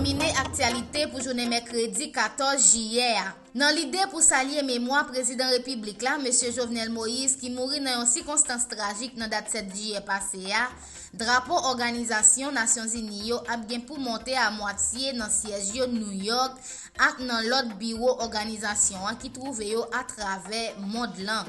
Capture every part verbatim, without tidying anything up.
Domine aktyalite pou jounen mèkredi katòz jiyè a. Nan lide pou salye memwa prezidan repiblik la, mesye Jovenel Moïse, ki mouri nan yon sikonstans trajik nan dat sèt jiyè pase a, drapo Òganizasyon Nasyonzini yo ap gen pou monte a mwatye nan syèj yo New York ak nan lòt biwo òganizasyon an ki twouve yo atravè mond lan.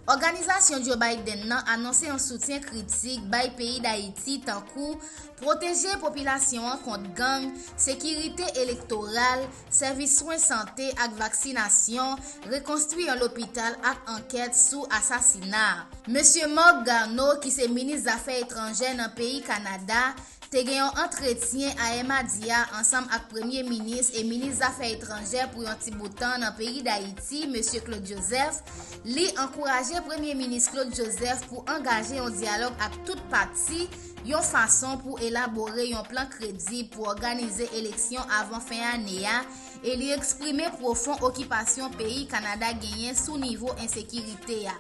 Òganizasyon Joe Biden nan anonse yon soutyen kritik bay peyi Dayiti, tankou pwoteje popilasyon an kont gang, sekirite elektoral, sèvis swen sante ak vaksinasyon, rekonstwi yon lopital ak ankèt sou asasina a. Mesye Marc Garneau, ki se minis zafè etranjè nan peyi Kanada, te gen yon antretyen ayè madi a ansanm ak premye minis e minis zafè etranjè pou yon ti bout tan nan peyi Dayiti, mesye Claude Joseph. Li ankouraje premye minis Claude Joseph pou angaje yon dyalòg ak tout pati, yon fason pou elabore yon plan kredib pou òganize eleksyon avan fen ane a, e li eksprime pwofon okipasyon peyi Kanada genyen sou nivo ensekirite a.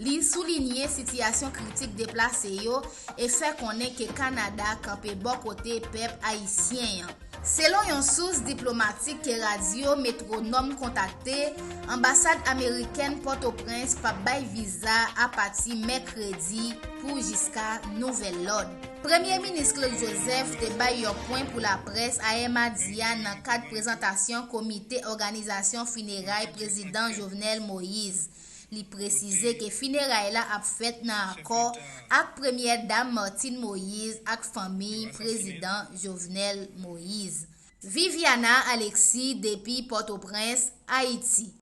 Li soulinye sitiyasyon kritik deplase yo e fè konnen ke Kanada kanpe bò kote pèp ayisyen an. Selon yon sous diplomatik ke radyo Metwonòm kontakte, anbasad amerikèn Pòtoprens p ap bay viza apati mèkredi pou jiska nouvèl lòd. Premye minis Claude Joseph te bay yon pwen pou laprès ayè madi a nan kad prezantasyon komite òganizasyon fineray prezidan Jovenel Moïse. Li presize ke fineray la ap fèt nan akò ak premyè dam Martine Moïse ak fanmiy prezidan Jovenel Moïse. Viviana Alexis depi Pòtoprens, Ayiti.